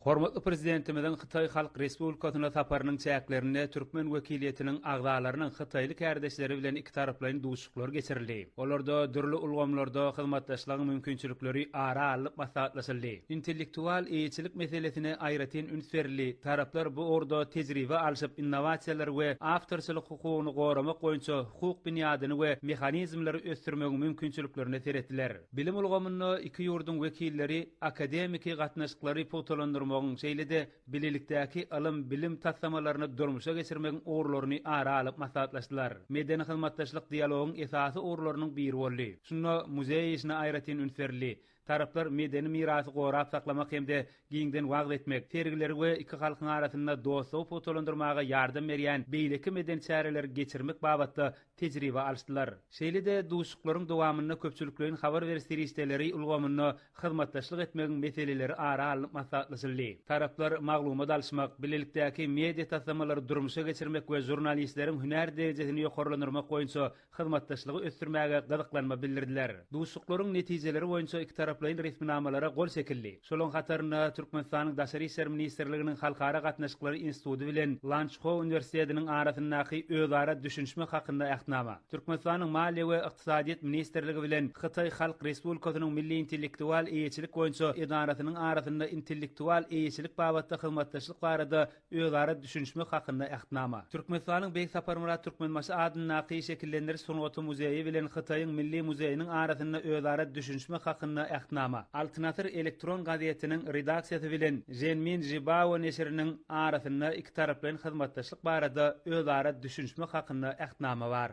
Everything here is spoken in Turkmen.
Hormatly Prezidentimiziň Hytaý Halk Respublikasyna saparynyň çäklerinde türkmen wekiliýetiniň agzalarynyň hytaýly kärdeşleri bilen ikitaraplaýyn duşuşyklar geçirildi. Olarda dürli ulgamlarda hyzmatdaşlygyň mümkinçilikleri ara alnyp maslahatlaşyldy. Intellektual eýeçilik meselesine aýratyn üns berildi, taraplar bu ugurda tejribe alşyp, innowasiýalary we awtorçylyk hukugyny goramak boýunça hukuk binýadyny we mehanizmleri ösdürmegiň mümkinçiliklerine seretdiler. Bilim ulgamynda iki ýurduň wekilleri akademiki gatnaşyklary pugtalandyrmagyň, şeýle-de bilelikdäki ylym-bilim taslamalaryny durmuşa geçirmegiň ugurlaryny ara alyp maslahatlaşdylar. Medeni hyzmatdaşlyk dialogyň esasy ugurlarynyň biri boldy. Şunda muzeý işine aýratyn üns berildi. Taraplar medeni mirasy gorap saklamak hem-de giňden wagyz etmek, sergileri we iki halkyň arasynda dostlugy pugtalandyrmaga ýardam berýän beýleki medeni çäreleri geçirmek babatda tejribe alyşdylar. Şeýle-de duşuşyklaryň dowamynda köpçülikleýin habar beriş serişdeleri ulgamynda hyzmatdaşlyk etmegiň meseleleri ara alnyp maslahatlaşyldy. Taraplar maglumat alyşmak, bilelikdäki media taslamalary durmuşa geçirmek we žurnalistleriň hünär derejesini ýokarlandyrmak boýunça hyzmatdaşlygy ösdürmäge gyzyklanma bildirdiler. Duşuşyklaryň netijeleri boýunça ikitaraplaýyn resminamalara gol çekildi. Şolaryň hatarynda Türkmenistanyň Daşary işler ministrliginiň Halkara gatnaşyklary instituty bilen Lançho uniwersitetiniň arasyndaky özara düşünişmek hakynda Ähtnama, Türkmenistanyň Maliýe we ykdysadyýet ministrligi bilen Hytaý Halk Respublikasynyň Milli intellektual eýeçilik boýunça edarasynyň arasynda intellektual eýeçilik babatda hyzmatdaşlyk barada Özara düşünişmek hakynda Ähtnama. Türkmenistanyň Beýik Saparmyrat Türkmenbaşy adyndaky Şekillendiriş sungaty muzeýi bilen Hytaýyň Milli muzeýiniň arasynda özara düşünişmek hakynda Ähtnama. Altyn asyr elektron gazetiniň redaksiýasy bilen Ženmin Žibao neşiriniň arasynda ikitaraplaýyn hyzmatdaşlyk barada özara düşünişmek hakynda Ähtnama bar.